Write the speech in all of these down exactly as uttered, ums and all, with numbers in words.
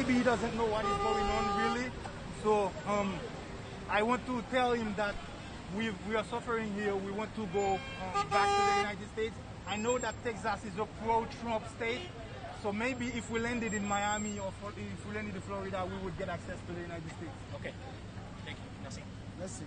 He doesn't know what is going on really. So um, I want to tell him that we we are suffering here. We want to go um, back to the United States. I know that Texas is a pro-Trump state. So maybe if we landed in Miami or Flo- if we landed in Florida, we would get access to the United States. Ok. Thank you. Merci. Merci.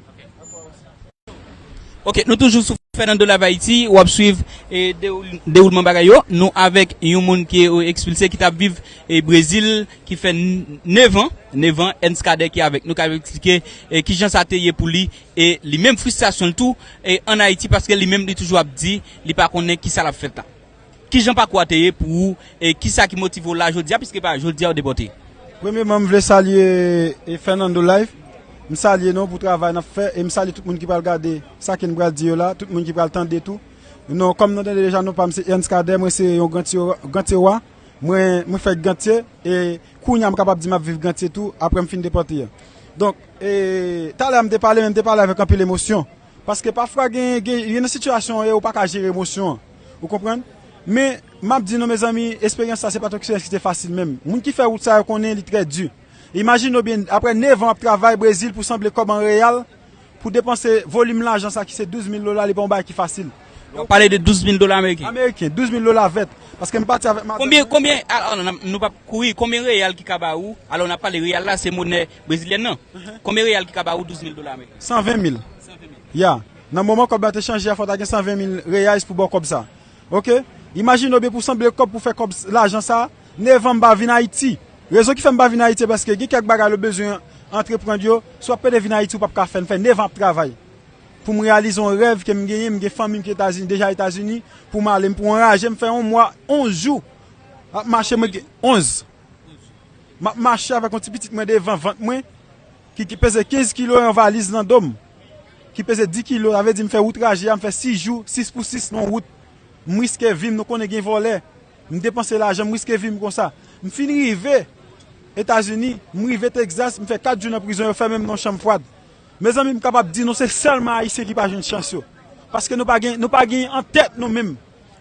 Ok, nou toujou sou Fernando Live Haiti, w ap swiv e, dewoul- dewoulman bagay yo. Nou avèk yon moun ki e, ekspilse, ki t ap viv e, Brezil, ki fè n- nèf an, nèf an, Ernst Cadet ki avèk nou, k ap eksplike e, kijan sa te ye pou li, e li menm fristrasyon l tou e, ann Ayiti, paske li menm li toujou ap di li pa konnen kisa l ap fèt la. Kijan pakou a te ye pou ou e kisa ki motive w la jodi a, piske pa jodi a w depòte? Premyeman, m vle salye e, Fernando Live. M salye nou pou travay n ap fè e m salye tout moun ki pral gade sa ke n pral di yo la, tout moun ki pral tande tou. Non, kòm nou tande deja, non pa m se Ernst Cadet, mwen se yon gantye, gantye wa. Mwen, mwen fèk gantye e kounye a m kapab di m ap viv gantye tou apre m fin depòte a. Donk, e, talè a m te pale, men m te pale avèk anpil emosyon. Paske pafwa gen, gen, gen nan sitiyasyon e ou pa ka jere emosyon an. Ou konprann? Men, m ap di nou, mezanmi, esperyans sa se pa t yon eksperyans ki te fasil menm. Moun ki fè wout sa yo konnen li trè di. Imajine w byen, apre nèf an w ap travay Brezil pou sanble kòb an reyal, pou depanse volim lajan sa ki se douz mil dola, li pa yon bagay ki fasil. W ap pale de douz mil dola ameriken. Ameriken, douz mil dola vèt. Paske m pati avèk madanm Konbyen, mwen. Konbyen, al- al- nou p ap kouri, konbyen reyal ki ka ba ou? Alò, n ap pale reyal la, se monè brezilyèn nan. Konbyen reyal ki ka ba ou douz mil dola ameriken? San ven mil. Ya. Nan moman kòb la te chanje a, fò ta gen san ven mil reyais pou ba w kòb sa. Ok? Imajine w byen pou sanble kòb pou fè kòb s- lajan sa, nèf an m pa vin Ayiti. Rezon ki fè m pa vin Ayiti, paske gen kèk bagay ou bezwen antreprann yo, si w ap pede vin Ayiti, ou p ap ka fè. M fè nèf an ap travay. Pou m reyalize yon rèv ke m genyen, m gen fanmi m ki Etazini, deja Etazini, pou m ale, m pou anraje, m fè yon mwa, onz jou. Ap mache, mwen gen onz. M ap mache avèk yon ti pitit mwen devan vant mwen, ki, ki peze kenz kilo, yon valiz nan do m, ki peze dis kilo, sa vle di m fè wout raje a, m fè sis jou, sis pou sis nan wout. M riske vi m, nou konnen gen vòlè. M depanse lajan, m riske vi m konsa. M fin rive Etazini, m rive Texas, m fè kat jou nan prizon, yo fèmen m nan yon chanm fwad. Mezanmi, m kapab di nou se sèlman Ayisyen ki pa jwenn chans yo. Paske nou pa gen, nou pa gen an tèt nou menm.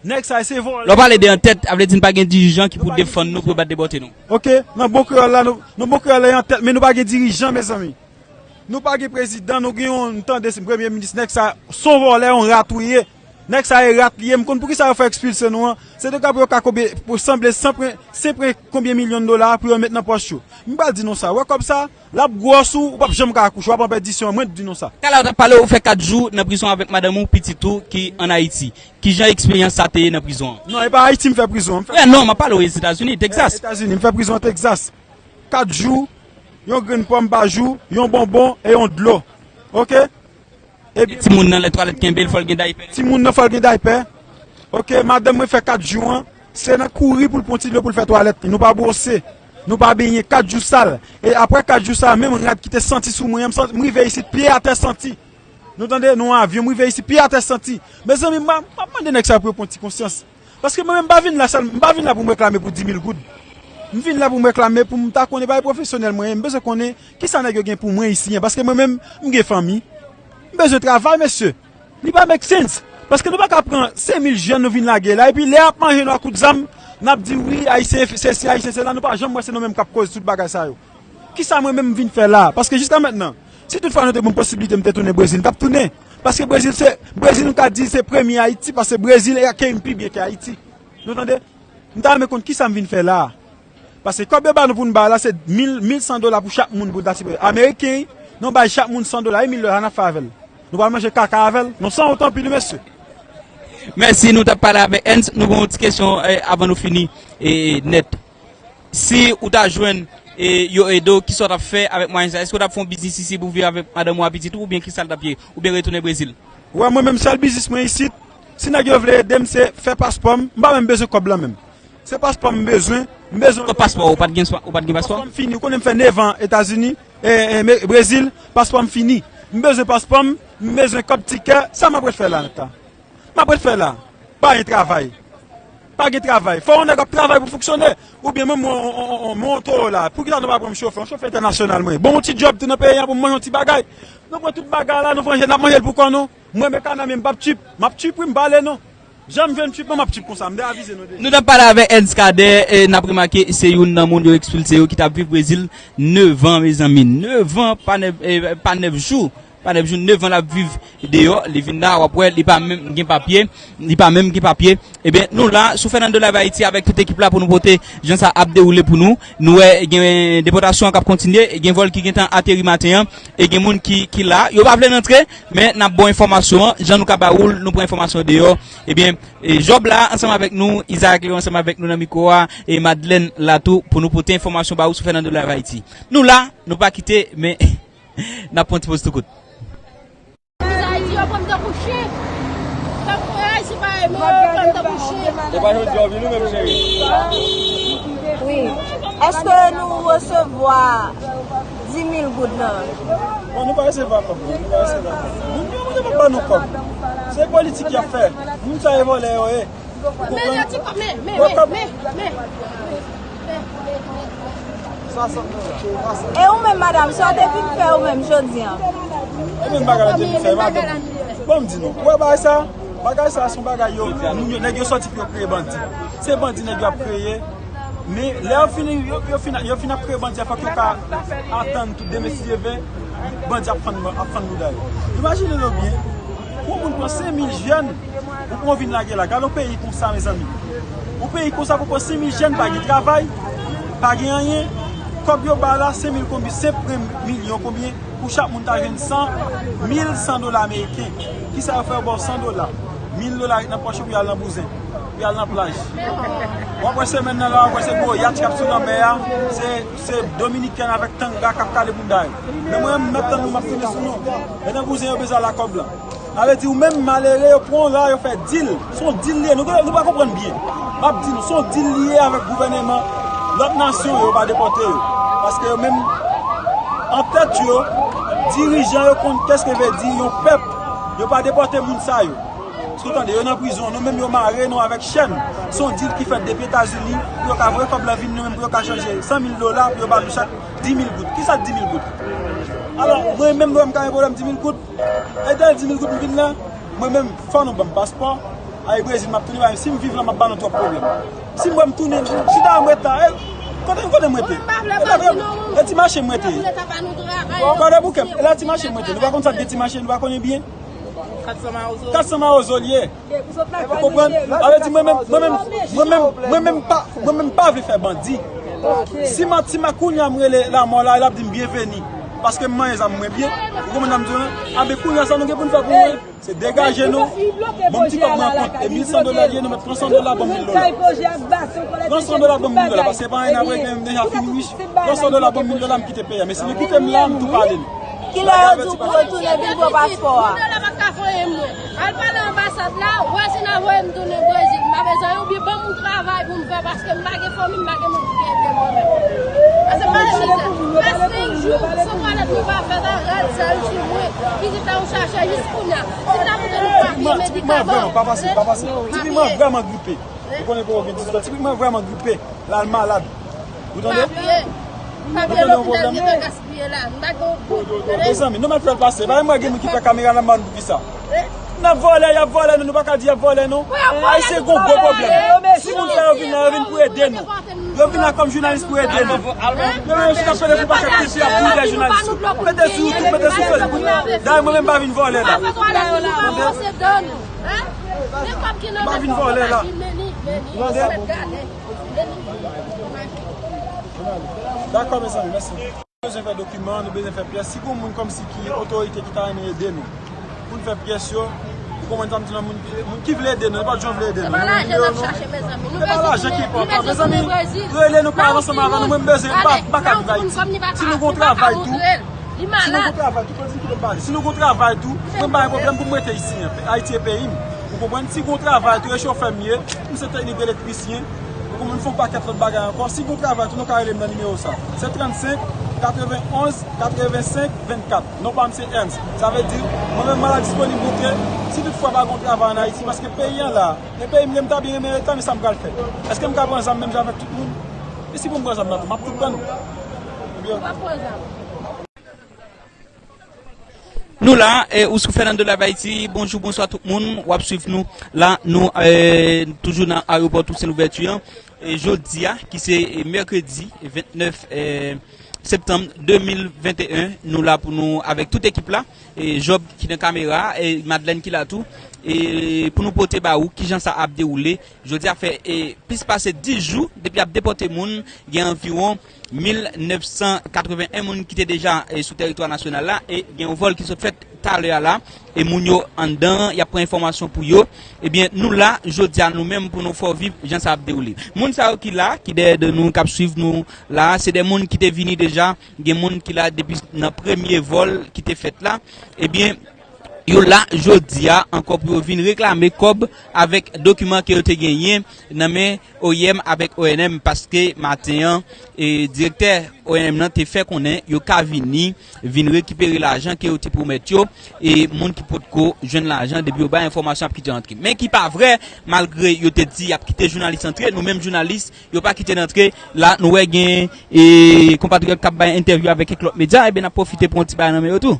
Nèg sa yo se vòlè. Lè w pale de an tèt, sa vle di n pa gen dirijan ki pou defann nou, pou yo pa t depòte nou. Ok, nan bon kreyòl la, nou, nan bon kreyòl la, yo an tèt, men nou pa gen dirijan, mezanmi. Nou pa gen prezidan, nou gen yon, m tande se premye minis, nèg sa, se yon vòlè, yon rat ou ye. Nèg sa e rat li ye, m konn poukisa yo fè ekspilse nou an. Se te ka pou yo ka konbe, pou sanble san pran, san pran konbyen milyon dola pou yo met nan pòch yo. M pral di nou sa, wè kòb sa, l ap gwòs ou, ou p ap janm ka akouche, w ap an pèdisyon, mwen di nou sa. Talè w t ap pale, ou fè kat jou nan prizon avèk madanm ou, pitit ou ki ann Ayiti. Kijan eksperyans sa te ye nan prizon an? Non, e pa Ayiti m fè prizon an. M fè Wè, non, m ap pale w Ozetazini, Texas. Etazini, m fè prizon an Texas. Kat jou, yon grenn pòm pa jou, yon bonbon e yon dlo. Ok? Epi Timoun nan lè twalèt kenbe l, fò l gen daypè. Timoun nan fò l gen daypè. Ok, madanm mwen fè kat jou an, se nan kouri pou l pran ti dlo pou l fè twalèt li. Nou pa bwose, nou pa benyen, kat jou sal. E apre kat jou sa, menm rad ki te santi sou mwen an, m santi, m rive isit, pye atè santi. Nou tande, nou an avyon, m rive isit, pye atè santi. Mezanmi, m ap, m ap mande nèg sa yo pou yo pran ti konsyans. Paske mwen menm, m pa vin la sèl, m pa vin la pou m reklame pou dis mil goud. M vin la pou m reklame, pou m ta konnen bagay pwofesyonèl mwen ye. M bezwen konnen kisa nèg yo gen pou mwen isi an. Paske mwen menm, m gen fanmi. M bezwen travay, mesye. Li pa make sense. Paske nou pa ka pran senk mil jèn nou vin lage la. Epi lè y ap manje nou ak kout zam, n ap di wi, Ayisyen sesi, Ayisyen sela. Nou pa janm wè se nou menm k ap koz tout bagay sa yo. Kisa mwen menm m vin fè la? Paske jiska mentnan, si tout fwa nou te ban m posiblite m te tounen Brezil, m t ap tounen. Paske Brezil se, Brezil nou ka di se premye Ayiti, paske Brezil e akeyi m pi byen ke Ayiti. Nou tande? M ta renmen konn kisa m vin fè la. Paske kòb yo ba nou pou n bay la, se mil, mil san dola pou chak moun pou n ta sipoze. Ameriken, nou bay chak moun san dola, e mil dola, sa n ap fè avè l? Nou pral manje kaka avè l? Non, san otan pli, mesye. Mèsi, nou t ap pale avèk Ernst. Nou gen yon ti kesyon eh, avan nou fini eh, nèt. Si ou ta jwenn eh, yo ede w, kisa w t ap fè avèk mwayen sa? Èske w t ap fè yon biznis isi pou viv avèk madanm ou a pitit ou, oubyen kisa l t ap ye? Oubyen retounen Brezil? Wè, mwen menm, sèl biznis mwen isit, si nèg yo vle ede m, se fè paspò m. M pa menm bezwen kòb la menm. Se paspò m bezwen. M bezwen Kòb paspò, ou pa t gen swa- ou pa t gen paspò? Paspò m fini. Ou konnen m fè nèf an Etazini, e, e, me- Brezil, paspò m fini. M bezwen paspò m, m bezwen kòb tikè. Sa m ap ret fè la, nèg la? M ap ret fè la? Pa gen travay. Pa gen travay. Fò yon nèg ap travay pou fonksyone. Oubyen menm mwen, on, on, on, on, mwen on towo la. Poukisa nou pa pran m chofè? On chofè entènasyonal mwen. Bon, yon ti djòb tou nan peyi a pou m manje yon ti bagay. Nou pran tout bagay la, nou manje, n ap manje l pou kò nou. Mwen, men kanamye, m p ap tchip. M ap tchip, wi, m pale non. Jan m jwenn tchip mwen, m ap tchip konsa. M deja avize nou deja. Nou t ap pale avèk Ernst Cadet, e n ap remake se youn nan moun yo ekspilse yo ki t ap viv Brezil nèf an, mezanmi. Nèf an, pa nèf, e, pa nèf jou. Pa nèf jou, nèf an l ap viv deyò. Li vin la, w ap wè, li pa menm gen papye. Li pa menm gen papye. Ebyen, nou la, sou Fernando Live Haïti, avèk tout ekip la pou nou pote jan sa ap dewoule pou nou. Nou wè, gen depòtasyon an k ap kontinye, gen vòl ki gentan ateri maten an, e gen moun ki, ki la. Yo pa vle rantre, men n ap ba w enfòmasyon an. Jan nou ka ba ou l, nou pran enfòmasyon deyò. Ebyen, e, Job la ansanm avèk nou, Isaac Léon ansanm avèk nou nan mikwo a, e Madeleine la tou, pou nou pote enfòmasyon ba ou sou Fernando Live Haïti. Nou la, nou pa kite, men n ap pran ti poz tou kout. Ayiti, yo pran m tankou chen. Tankou Ayiti pa renmen yo, yo pran m tankou chen. E pa jodi a w vin ou menm, cheri? Wi. Èske nou resevwa dis mil goud nan? Bon, nou pa resevwa kòb, non. Nou pa resevwa kòb. Moun yo, moun yo pa ban nou kòb. Se politik y ap fè. Moun sa e vòlè yo ye. Men, men, men, men, men, men. E ou menm, madanm, sa w te vin fè ou menm jodi a? E menm bagay la te vin fè, madanm. Bon, m di nou, ou wè bagay sa? Bagay sa, se yon bagay yo, moun yo, nèg yo sòti pou yo kreye bandi. Se bandi nèg yo ap kreye. Men lè yo fin, yo, yo fin, yo fin ap kreye bandi a, fòk yo ka atann tou demen si Dye vle, bandi ap fann, ap fann bouda yo. Imajine nou byen, yon moun pran senk mil jèn, ou pran vin lage la. Gade yon peyi konsa, mezanmi. Yon peyi konsa pou pran senk mil jèn, pa gen travay, pa gen anyen. Kòb yo ba la, senk mil konbyen, senk milyon konbyen, pou chak moun ta jwenn san, mil san dola ameriken. Kisa yo fè yo ba w san dola? Mil dola ret nan pòch ou pou y al nan bouzen, pou y al nan plaj. W ap wè semèn nan la, w ap wè se gwo yatch k ap sou lanmè a, se, se Dominikèn avèk tanga k ap kale bouda yo. Men mwen, m ap tann nou, m ap tounen sou nou. E nan bouzen yo bezwen al ak kòb la. Sa vle di, ou menm malere, yo pran w la, yo fè dil. Se yon dil li ye. Nou, nou pa konprann byen. M ap di nou, se yon dil li ye avèk gouvèneman lòt nasyon yo, yo pa depòte yo. Paske yo menm, an tèt yo, dirijan yo konn kès ke vle di yon pèp. Yo pa depòte moun sa yo. Èske w tande? Yo nan prizon. Nou menm, yo mare nou avèk chèn. Se yon dil ki fèt depi Etazini pou yo ka voye kòb la vin, nou menm pou yo ka chanje san mil dola, pou yo ba nou chak dis mil goud. Kisa dis mil goud? Alò, mwen menm, mwen m ka gen pwoblèm dis mil goud? E dèyè dis mil goud m vin la, mwen menm, fò nou ban m paspò. Ay Brezil, m ap tounen, si m viv la, m ap ba nou twòp pwoblèm. Si m wè m tounen, chita m ret la, e, kote, kote m rete? E la, e ti mache m rete. Gade bouke m, e la ti mache m rete. Nou pa konn sa k gen ti mache, nou pa konnen byen. Kat san mawozo. Kat san mawozo l ye. Ou konprann? Sa vle di mwen menm, mwen menm, mwen menm, mwen menm pa, mwen menm pa vle fè bandi. Si m, si m kounye a m rele lamò la, l ap di m byenveni. Paske m manyen zam mwen byen. Ou konprann sa m di w lan? Anben kounye a sa nou gen pou n fè pou mwen? Se degaje nou. Bon, ti kòb mwen an kont. E mil san dola l ye, nou mèt pran san dola, ban m mil dola. Pran san dola, ban m mil dola. Paske pa anyen n ap regle, m deja fin rich. Pran san dola, ban m mil dola, m kite peyi a. Men si nou kite m la, m tou pale nou. Kilè yo di w pou retounen vin pran paspò a? Mil dola pa ka voye mwen. Al pale anbasad la, wè si n a voye m tounen Brezil. M pa bezwen yo, oubyen ban m yon travay pou m fè, paske m pa gen fanmi, m pa gen moun ki ede mwen menm. Paske m pa nan mizè. Fè senk jou, san twalèt mwen pa fè, sa rèd sèl sou mwen. Vizit la ou chache jis kounye a. Si ta moute nou papye medikaman. Tipikman, vrèman, pa fasil, pa fasil. Tipikman, vrèman gripe. Ou konnen pou ou gen dizitan. Tipikman, vrèman gripe. L al malad. Ou tande? Papye. Papye lopital gentan gaspiye la. M pa gen yon goud. Mezanmi, nou mèt fè l pase. Pa gen moun ki fè kamera nan bann pou kisa? N ap vòlè, y ap vòlè nou, nou pa ka di y ap vòlè nou. Ayisyen gon gwo pwoblèm. Si moun sa yo vin la, yo vin pou ede nou. Yo vin la kòm jounalis pou ede nou. Yo menm yo chita pede pou pakèt piti ap boule jounalis yo. Mete sou YouTube, mete sou Facebook. Dayè mwen menm m pa vin vòlè la. M pa vin vòlè la. Tande? Dakò, mezanmi, mèsi. Nou bezwen fè dokiman, nou bezwen fè pyès. Si gon moun kòmsi ki otorite ki ta renmen ede nou, pou n fè pyès yo, ou konprann sa m di la, moun, moun ki vle ede nou, nenpòt jan vle ede nou. Se pa lajan n ap chache, mezanmi. Se pa lajan ki enpòtan, mezanmi. Rele nou, pale ansanm avè nou. Mwen, m bezwen, m pa, m pa ka viv Ayiti. Si nou gon travay tou, si nou gon travay tou, kote ki pou m pale? Si nou gon travay tou, mwen, m pa gen pwoblèm pou m rete isi, en. Ayiti e peyi m. Ou konprann? Si gon travay tou, e chofè m ye, m se teknik elektrisyen, ou konprann, m fè yon pakèt lòt bagay ankò. Si gon travay tou, nou ka rele m nan nimewo sa. Se trannsenk, katrevenn onz, katrevensenk, vennkat. Non pa m se Ernst. Sa vle di, mwen menm, mwen la disponib montre, si toutfwa pa gon travay ann Ayiti, paske peyi an la, e peyi m ye, m ta byen renmen ret la, men sa m pral fè? Èske m ka pran zam menm jan avèk tout moun? E si pou m pran zam nan tou, m ap tout pran. Ebyen, Nou la, e, ou sou Fernando Live Haïti. Bonjou, bonswa tout moun. W ap swiv nou la, nou, e, toujou nan ayewopò Toussaint Louverture an. E, jodi a, ki se, e, mèkredi vennèf, e, septanm de mil venteyen, nou la pou nou avèk tout ekip la. E, Job ki nan kamera, e, Madeleine ki la tou. E, pou nou pote ba ou kijan sa ap dewoule. Jodi a fè, e, plis pase dis jou depi ap depòte moun, gen anviwon mil nèf san katreven en moun ki te deja, e, sou tèritwa nasyonal la, e gen yon vòl ki sot fèt talè a la, e moun yo anndan, y ap pran enfòmasyon pou yo. Ebyen, nou la, jodi a nou menm pou nou fè w viv jan sa ap dewoule. Moun sa yo ki la, ki dèyè de nou, k ap swiv nou la, se de moun ki te vini deja, gen moun ki la depi nan premye vòl ki te fèt la. Ebyen, yo la jodi a ankò pou yo vin reklame kòb avèk dokiman ke yo te genyen nan men O I M avèk O N M, paske maten an, e, direktè O N M nan te fè konnen yo ka vini, vin rekipere lajan ke yo te pwomèt yo, e moun ki potko jwenn lajan, depi yo bay enfòmasyon, ap kite antre. Men ki pa vrè, malgre yo te di y ap kite jounalis antre, nou menm jounalis, yo pa kite n antre. La, nou wè gen, e, konpatriyòt k ap bay entèvyou avèk kèk lòt medya, ebyen, n ap pwofite pran yon ti bagay nan men yo tou.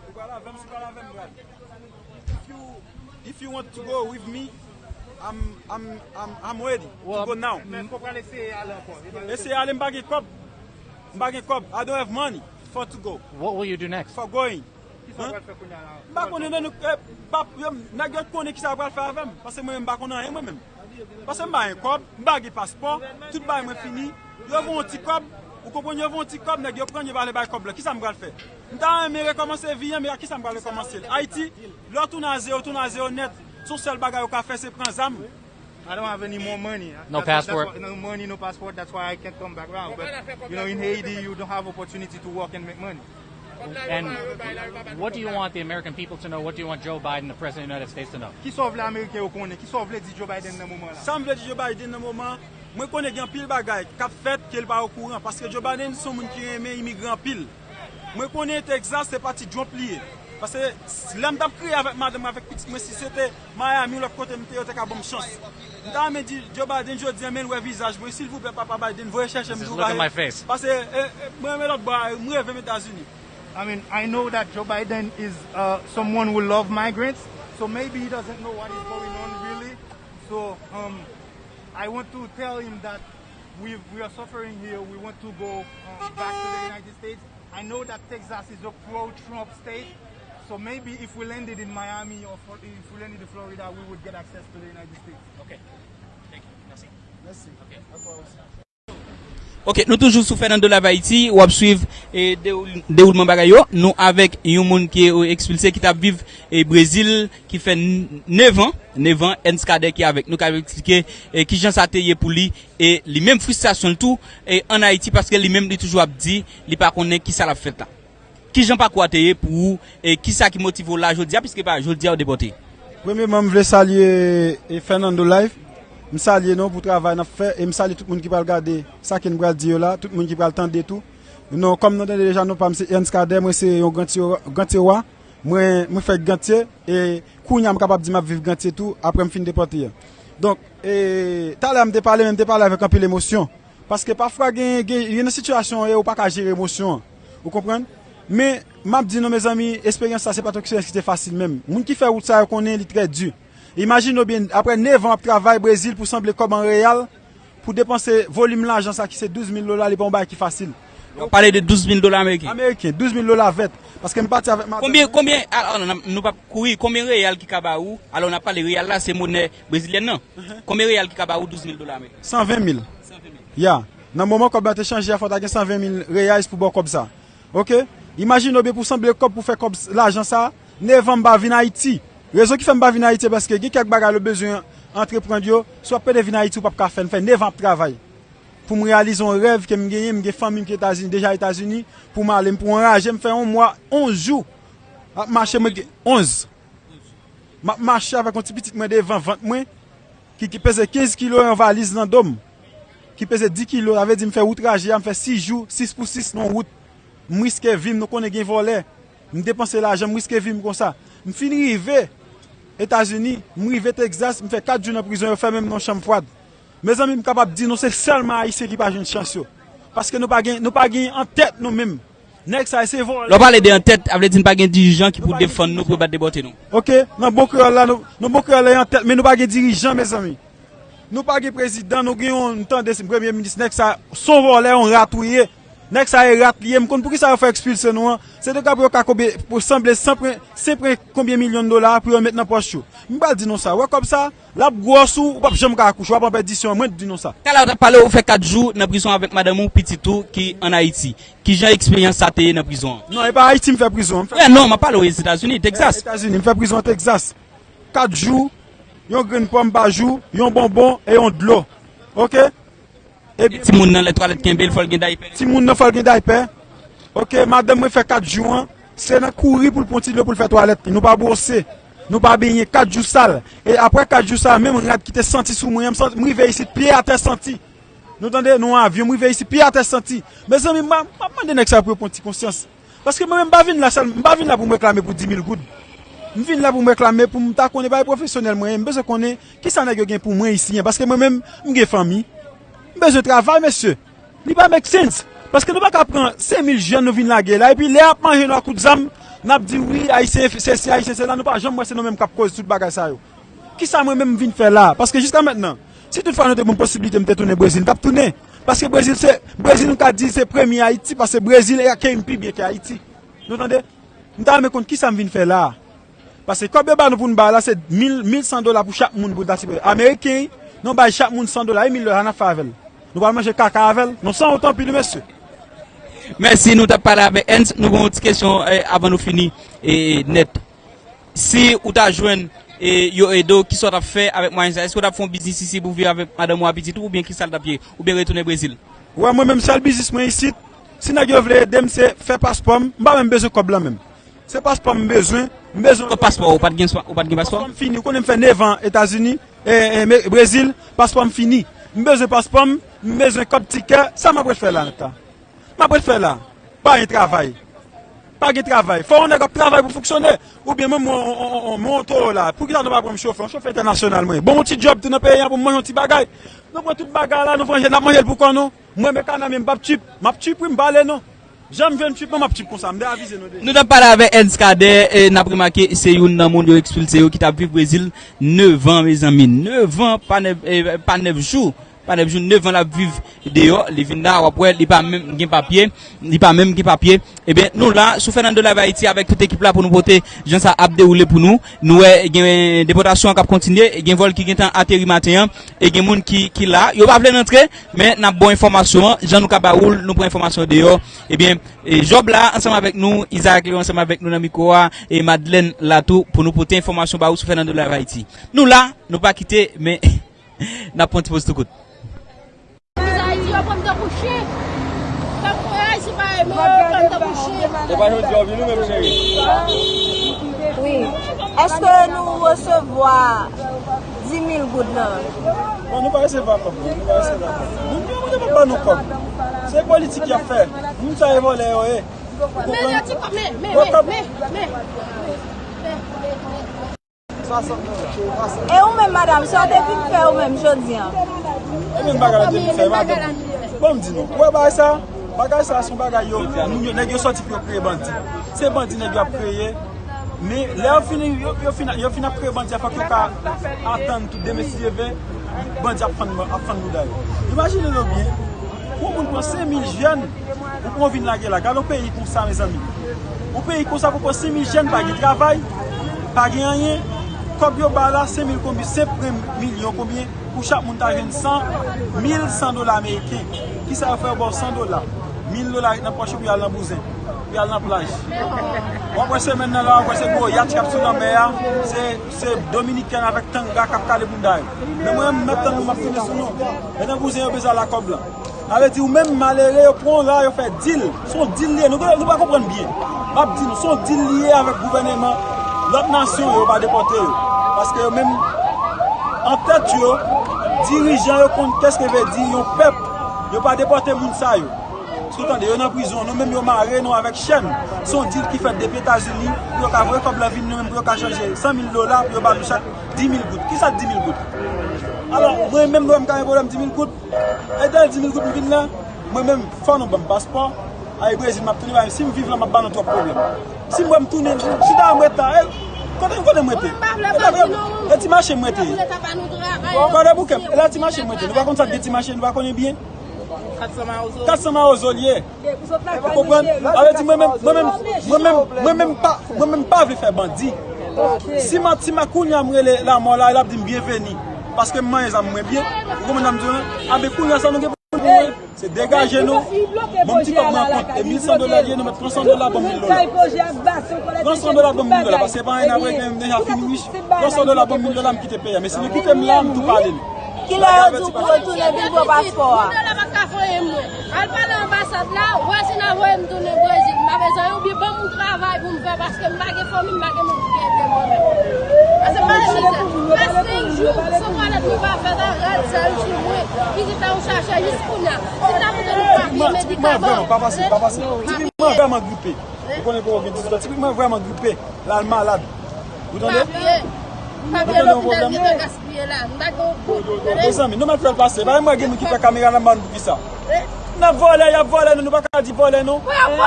Ou pral avè m, si w pral avè m, pral. If you, if you want to go with me, I'm, I'm, I'm, I'm ready to go now. Men fò w pral eseye ale ankò. Eseye ale, m pa gen kòb. M pa gen kòb. I don't have money for to go. What will you do next? For going. Kisa w pral fè kounye a la? M pa konnen, men nou, e, pap, yo, nèg yo konnen kisa yo pral fè avè m. Paske mwen menm, m pa konn anyen mwen menm. Paske m pa gen kòb, m pa gen paspò, tout bagay mwen fini. Yo voye yon ti kòb, ou konprann, yo voye yon ti kòb, nèg yo pran, yo pa vle bay kòb la. Kisa m pral fè? M ta renmen rekòmanse vi an, men a kisa m pral rekòmanse l? Ayiti, lè w tounen a zewo, w tounen a zewo nèt. Se yon sèl bagay ou ka fè, se pran zam. I don't have any more money. No passport. No money, no passport. That's why I can't come back around. But, you know, in Haiti, you don't have opportunity to work and make money. And what do you want the American people to know? What do you want Joe Biden, the president of the United States, to know? Kisa w vle Ameriken yo konnen? Kisa w vle di Joe Biden nan moman la? Sa m vle di Joe Biden nan moman, mwen konnen gen anpil bagay k ap fèt ke l pa okouran, paske Joe Biden se yon moun ki renmen imigran anpil. Mwen konnen Texas se pati Trump li ye. Paske lè m t ap kriye avèk madanm mwen, avèk pitit mwen, si se te Miami, lòt kote m te, yo te ka ban m chans. M ta renmen di Joe Biden jodi a, men l wè vizaj mwen, silvouplè, papa Biden, voye chèche m. Just look at my face. Paske, e, e, mwen renmen lòt bò a, m reve m Etazini. I mean, I know that Joe Biden is, uh, someone who love migrants, so maybe he doesn't know what is going on really. So, um, I want to tell him that we, we are suffering here. We want to go, um, back to the United States. I know that Texas is a pro-Trump state, so maybe if we landed in Miami or Flo-, if we landed in Florida, we would get access to the United States. Ok. Thank you. Merci. Merci. Ok. Ok, nou toujou sou Fernando Live Haïti, w ap swiv, e, dewoul-, dewoulman bagay yo. Nou avèk yon moun ki, e, ekspilse, ki t ap viv, e, Brezil, ki fè n-, nèf an, nèf an, Ernst Cadet ki avèk nou, k ap eksplike, e, kijan sa te ye pou li, e li menm fristrasyon l tou, e ann Ayiti, paske li menm li toujou ap di li pa konnen kisa l ap fèt la. Kijan pakou a te ye pou ou, e kisa ki motive w la jodi a, piske pa jodi a w depòte? Premyeman, m vle salye, e, Fernando Live. M salye nou pou travay n ap fè, e m salye tout moun ki pral gade sa ke n pral di yo la, tout moun ki pral tande tou. Non, kòm nou tande deja, non pa m se Ernst Cadet, mwen se yon Gantye, Gantye wa. Mwen, mwen fèt Gantye, e kounye a m kapab di m ap viv Gantye tou, apre m fin depòte a. Donk, e, talè a m te pale, men m te pale avèk anpil emosyon. Paske pafwa gen, gen, gen nan sitiyasyon e ou pa ka jere emosyon an. Ou konprann? Men, m ap di nou, mezanmi, esperyans sa, se pa t yon eksperyans ki te fasil menm. Moun ki fè wout sa yo konnen li trè di. Imajine w byen, apre nèf an w ap travay Brezil pou sanble kòb an reyal, pou depanse volim lajan sa ki se douz mil dola, li pa yon bagay ki fasil. W ap pale de douz mil dola ameriken. Ameriken, douz mil dola vèt. Paske m pati avèk madanm mwen. Konbyen, konbyen, al-, al-, nou p ap kouri, konbyen reyal ki ka ba ou? Alò, n ap pale reyal la, se monè brezilyèn nan. Konbyen reyal ki ka ba ou douz mil dola ameriken? San ven mil. San ven mil. Ya. Nan moman kòb la te chanje a, fò w ta gen san ven mil reyal pou ba w kòb sa. Ok? Imajine w byen pou sanble kòb pou fè kòb s-, lajan sa, nèf an m pa vin Ayiti. Rezon ki fè m pa vin Ayiti, paske gen kèk bagay ou bezwen antreprann yo, si w ap pede vin Ayiti, ou p ap ka fè. M fè nèf an ap travay. Pou m reyalize yon rèv ke m genyen, m gen fanmi m ki Etazini, deja Etazini, pou m ale, m pou anraje, m fè yon mwa, onz jou. Ap mache, mwen gen onz. M ap mache avèk yon ti pitit mwen devan vant mwen, ki, ki peze kenz kilo, yon valiz nan do m, ki peze dis kilo, sa vle di m fè wout raje a, m fè sis jou, sis pou sis nan wout. M riske vi m, nou konnen gen vòlè. M depanse lajan, m riske vi m konsa. M fin rive Etazini, m rive Texas, m fè kat jou nan prizon, yo fèmen m nan yon chanm fwad. Mezanmi, m kapab di nou se sèlman Ayisyen ki pa jwenn chans yo. Paske nou pa gen, nou pa gen an tèt nou menm. Nèg sa yo se vòlè. Lè w pale de antèt, a vle di n pa gen dirijan ki pou defann nou, pou yo pa t depòte nou. Ok, nan bon kreyòl la, nou, nan bon kreyòl la, e antèt, men nou pa gen dirijan, mezanmi. Nou pa gen prezidan, nou gen yon, m tande se premye minis, nèg sa, se yon vòlè, yon rat ou ye. Nèg sa e rat li ye, m konn poukisa yo fè ekspilse nou an. Se te ka pou yo ka konbyen, pou sanble san pwen, sen pwen konbyen milyon dola pou yo met nan pòch yo. M pral di nou sa, wè kòb sa, l ap gwòs ou, ou p ap janm ka akouche, w ap an pèdisyon, mwen di nou sa. Talè w t ap pale, ou fè kat jou nan prizon avèk madanm ou, pitit ou ki ann Ayiti. Kijan eksperyans sa te ye nan prizon an? Non, e pa Ayiti m fè prizon an. M fè... Frè, non, m ap pale w Ozetazini, Texas. Etazini, m fè prizon Texas. Kat jou, yon grenn pòm pa jou, yon bonbon e yon dlo. Ok? Epi timoun nan lè twalèt kenbe l, fò l gen daypè. Timoun nan fò l gen daypè. Ok, madanm mwen fè kat jou an, se nan kouri pou l pran ti dlo pou l fè twalèt li. Nou pa bwose, nou pa benyen, kat jou sal. E apre kat jou sa, menm rad ki te santi sou mwen an, m santi, m rive isit, pye atè santi. Nou tande, nou avyon, m rive isit, pye atè santi. Mezanmi, m ap, m ap mande nèg sa yo pou yo pran ti konsyans. Paske mwen menm, m pa vin la sèl, m pa vin la pou m reklame pou di mil goud. M vin la pou m reklame pou m ta konnen bagay pwofesyonèl mwen ye. M bezwen konnen kisa nèg yo gen pou mwen isi an. Paske mwen menm, m gen fanmi. M bezwen travay, mesye. Li pa make sense. Paske nou pa ka pran senk mil jèn nou vin lage la. Epi lè y ap manje nou ak kout zam, n ap di wi, Ayisyen sesi, Ayisyen sela, nou pa janm wè se nou menm k ap koz tout bagay sa yo. Kisa mwen menm m vin fè la? Paske jiska mentnan, si toutfwa nou te ban m posiblite m te tounen Brezil, m t ap tounen. Paske Brezil se, Brezil nou ka di se premye Ayiti, paske Brezil e akeyi m pi byen ke Ayiti. Nou tande? M ta renmen konn kisa m vin fè la. Paske kòb yo ba nou pou n bay la, se mil, mil san dola pou chak moun pou n ta sipoze. Ameriken, nou bay chak moun san dola, e mil dola, n ap fè avè l? Nou pral manje kaka avè l? Non, san wont anpil, wi, mesye. Mèsi, nou t ap pale avèk Ernst. Nou gen yon ti kesyon, eh, avan nou fini, eh, nèt. Si ou ta jwenn, eh, yo ede w, kisa w t ap fè avèk mwayen sa? Èske w t ap fè yon biznis isi pou viv avèk madanm ou a pitit ou, oubyen kisa l t ap ye? Oubyen retounen Brezil? Wè, mwen menm, sèl biznis mwen isit, si nèg yo vle ede m, se fè paspò m. M pa menm bezwen kòb la menm. Se paspò m bezwen. M bezwen... Kot paspò ou? Ou pa t gen swa-, ou pa t gen paspò? Paspò m fini. Ou konnen m fè nèf an Etazini, e, e, me-, Brezil, paspò m fini. M bezwen paspò m, m bezwen kòb tikè. Sa m ap ret fè la, nèg la? M ap ret fè la? Pa gen travay. Pa gen travay. Fò yon nèg ap travay pou fonksyone. Oubyen menm mwen, on, on, on, mwen on towo la. Poukisa nou pa pran m chofè? On chofè entènasyonal mwen. Bon, yon ti djòb tou nan peyi an pou m manje yon ti bagay. Nou pran tout bagay la, nou manje, n ap manje l pou kò nou. Mwen, men kana, men m p ap tchip. M ap tchip, wi, m pale nou. Jan m jwenn tchip mwen, m ap tchip konsa. M deja avize nou deja. Nou t ap pale avèk Ernst Cadet, e n ap remake se youn nan moun yo ekspilse yo ki t ap viv Brezil nèf an, mezanmi. Nèf an, pa nèf, e, pa nèf jou. Pa nèf jou, nèf an l ap viv deyò. Li vin la, w ap wè, li pa menm gen papye. Li pa menm gen papye. Ebyen, nou la, sou Fernando Live Haïti, avèk tout ekip la pou nou pote jan sa ap dewoule pou nou. Nou wè, gen depòtasyon an k ap kontinye, gen vòl ki gentan ateri maten an, e gen moun ki, ki la. Yo pa vle n antre, men n ap ba w enfòmasyon an. Jan nou ka ba ou l, nou pran enfòmasyon deyò. Ebyen, e Job la, ansanm avèk nou, Isaac Léon, ansanm avèk nou nan mikwo a, e Madeleine la tou, pou nou pote enfòmasyon ba ou sou Fernando Live Haïti. Nou la, nou pa kite, men n ap pran ti poz tou kout. Ayiti, yo pran m tankou chen. Tankou Ayiti pa renmen yo, yo pran m tankou chen. E pa jodi a w vini menm, cheri? Wi. Èske nou resevwa dis mil goud lan? Bon, nou pa resevwa kòb, non. Nou pa resevwa kòb. Moun yo, moun yo pa ban nou kòb. Se politik y ap fè. Moun sa e vòlè yo ye. Ou konprann? Bon, kòb. E ou menm, madanm, sa w te vin fè ou menm jodi a? E menm bagay la te vin fè, madanm. Bon, m di nou, ou wè bagay sa? Bagay sa, se yon bagay yo, moun yo, nèg yo sòti pou yo kreye bandi. Se bandi nèg yo ap kreye. Men, lè yo fini, yo, yo fin, yo fin ap kreye bandi a, fòk yo ka atann tou demen si Dye vle, bandi ap fann, ap fann bouda yo. Imajine nou byen, pou yon moun pran senk mil jèn, ou pran vin lage la. Gade yon peyi konsa, mezanmi. Yon peyi konsa pou pran senk mil jèn, pa gen travay, pa gen anyen. Kòb yo ba la, senk mil konbyen, senk milyon konbyen, pou chak moun ta jwenn san, mil san dola ameriken. Kisa yo fè yo ba w san dola? Mil dola ret nan pòch ou pou y al nan bouzen, pou y al nan plaj. W ap wè semèn nan la, w ap wè se gwo yatch k ap sou lanmè a, se, se Dominikèn avèk tanga k ap kale bounda yo. Men mwen, m ap tann nou, m ap tounen sou nou. Lè nan bouzen yo bezwen al ak kòb lan. Sa vle di, ou menm malere, yo pran w la, yo fè dil. Se yon dil li ye. Nou, nou pa konprann byen. M ap di nou, se yon dil li ye avèk gouvèneman lòt nasyon yo, yo pa depòte yo. Paske yo menm, an tèt yo, dirijan yo konn kèske vle di yon pèp. Yo pa depòte moun sa yo. Èske w tande? Yo nan prizon, nou menm yo mare nou avèk chèn. Se yon dil ki fèt depi Etazini, pou yo ka voye kòb la vin nou menm, pou yo ka chanje san mil dola, pou yo ba nou chak dis mil goud. Kisa k dis mil goud? Alò, mwen menm, nou wè m ka gen pwoblèm dis mil goud? E dèyè dis mil goud m vin la, mwen menm, fò nou ban m paspò. Ay Brezil, m ap tounen, si m viv la, m ap ba nou twòp pwoblèm. Si m wè m tounen, chita m ret la, e, kote, kote m rete? E ti mache m rete. Gade bouke m, e la ti mache m rete. Nou pa konn sa k gen ti mache, nou pa konnen byen. Kat san mawozo l ye. Ou konprann? Sa vle di mwen menm, mwen menm, mwen menm, mwen menm pa, mwen menm pa vle fè bandi. Si m, si m kounye a m rele lanmò la, l ap di m byenveni. Paske m manyen zam mwen byen. Ou konprann sa m di w lan? Anben kounye a sa nou gen pou nou fè, se degaje nou. Bon, m di kòb mwen an kont, e mil san dola l ye, nou mèt pran san dola, ban m mil dola. Pran san dola, ban m mil dola, paske se pa anyen n ap regle, m deja fin rich. Pran san dola, ban m mil dola, m kite peyi a. Men si nou kite m la, m tou pale nou. Kilè yo di w pou w retounen vin pran paspò a? Mil dola pa ka voye mwen. Al pale anbasad la, wè si n a voye m tounen Brezil. M pa bezwen oubyen ban m yon travay pou m fè, paske m pa gen fanmi, m pa gen moun ki ede mwen menm. Paske m pa chita. Fè senk jou, san twalèt mwen pa fèt, a rad sèl sou mwen. Ki di ta ou chache jis kounye a. Si n ta montre nou papye medikaman. Tipikman, vrèman, pa pase, pa pase. Tipikman, vrèman gripe. Ou konnen ke w gen dizuit an. Tipikman, vrèman gripe. L al malad. Ou tande? Papye. Papye lopital gentan gaspiye la. M pa gen yon goud. Mezanmi, nou mèt fè l pase. Pa gen moun ki pran kamera nan ban nou poukisa? N ap vòlè, y ap vòlè nou, nou pa ka di vòlè non.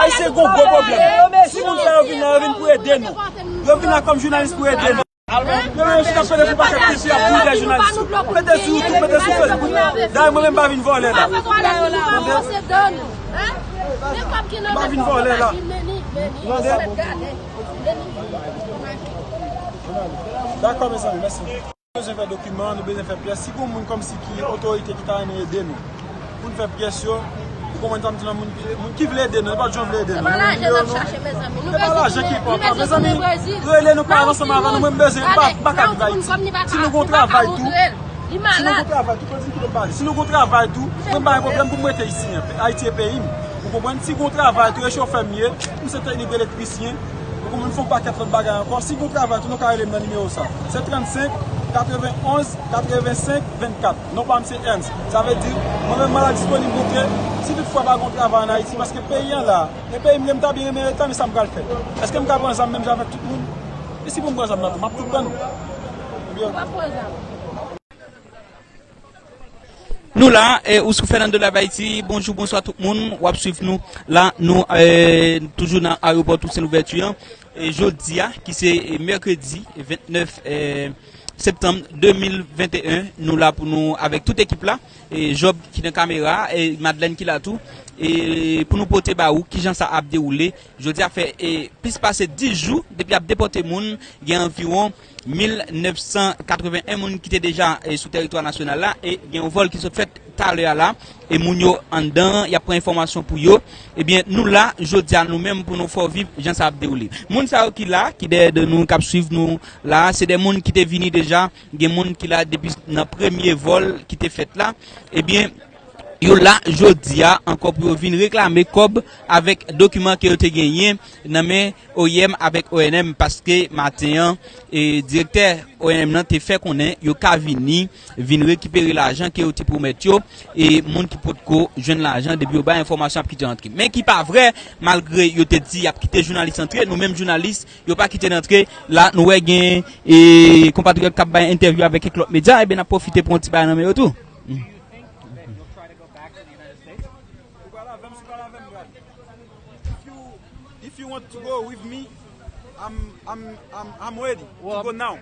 Ayisyen gon gwo pwoblèm. Si moun sa yo vin la, yo vin pou ede nou. Yo vin la kòm jounalis pou ede nou. Yo menm chita pede sou pakèt piti, y ap boule jounalis yo. Pede sou YouTube, pede sou Facebook. Dayè mwen menm m pa vin vòlè la. M pa vin vòlè la. Tande? Dakò, mezanmi, mèsi. Nou bezwen fè dokiman, nou bezwen fè pyès. Si gon moun kòmsi ki otorite ki ta renmen ede nou pou n fè pyès yo, ou konprann sa m di la, moun ki, moun ki vle ede nou, nenpòt jan vle ede nou. Nou nimewo nou. Se pa lajan ki enpòtan, mezanmi. Rele nou, pale ansanm avè nou, mwen m bezwen, m pa, m pa ka viv Ayiti. Si nou gon travay tou, si nou gon travay tou, kòmsi ki te pale. Si nou gon travay tou, mwen m pa gen pwoblèm pou m rete isi, Ayiti e peyi m. Ou konprann? Si gon travay tou, e chofè m ye, m se teknik elektrisyen. Ou konprann, m fè yon pakèt lòt bagay ankò. Si gon travay tou, nou ka rele m nan nimewo sa. Se trannsenk, katrevenn onz, katrevensenk, vennkat. Non pa m se Ernst. Sa vle di, mwen menm m a la disponibilite. Si toutfwa pa gon travay ann Ayiti, paske peyi an la, e peyi m ye, m ta byen renmen ret la, men sa m pral fè? Èske m ka pran zam menm jan avèk tout moun? E si pou m pran zam nan tou, m ap tout pran nou. Ebyen, nou la, e, ou sou Fernando Live Haïti. Bonjou, bonswa tout moun. W ap swiv nou la, nou, e, toujou nan ayewopò Toussaint Louverture an. E, jodi a, ki se, e, mèkredi vennèf, e, septanm de mil venteyen, nou la pou nou avèk tout ekip la. E, Job ki nan kamera, e, Madeleine ki la tou. E, pou nou pote ba ou kijan sa ap dewoule. Jodi a fè, e, plis pase dis jou depi y ap depòte moun, gen anviwon mil nèf san katreven en moun ki te deja, e, sou tèritwa nasyonal la, e gen yon vòl ki sot fèt talè a la, e moun yo anndan, y ap pran enfòmasyon pou yo. Ebyen, nou la, jodi a, nou menm, pou nou fè w viv jan sa ap dewoule. Moun sa yo ki la, ki dèyè de nou, k ap swiv nou la, se de moun ki te vini deja, gen moun ki la depi nan premye vòl ki te fèt la. Ebyen, yo la jodi a ankò pou yo vin reklame kòb avèk dokiman ke yo te genyen nan men O I M avèk O N M, paske maten an, e, direktè O N M nan te fè konnen yo ka vini, vin rekipere lajan ke yo te pwomèt yo, e moun ki potko jwenn lajan, depi yo bay enfòmasyon, ap kite antre. Men ki pa vrè, malgre yo te di y ap kite jounalis antre, nou menm jounalis, yo pa kite n antre. La, nou wè gen, e, konpatriyòt k ap bay entèvyou avèk kèk lòt medya, ebyen, n ap pwofite pran yon ti bagay nan men yo tou. Ou pral avè m, si w pral avè m, brad. If you, if you want to go with me, I'm, I'm, I'm, I'm ready to go now.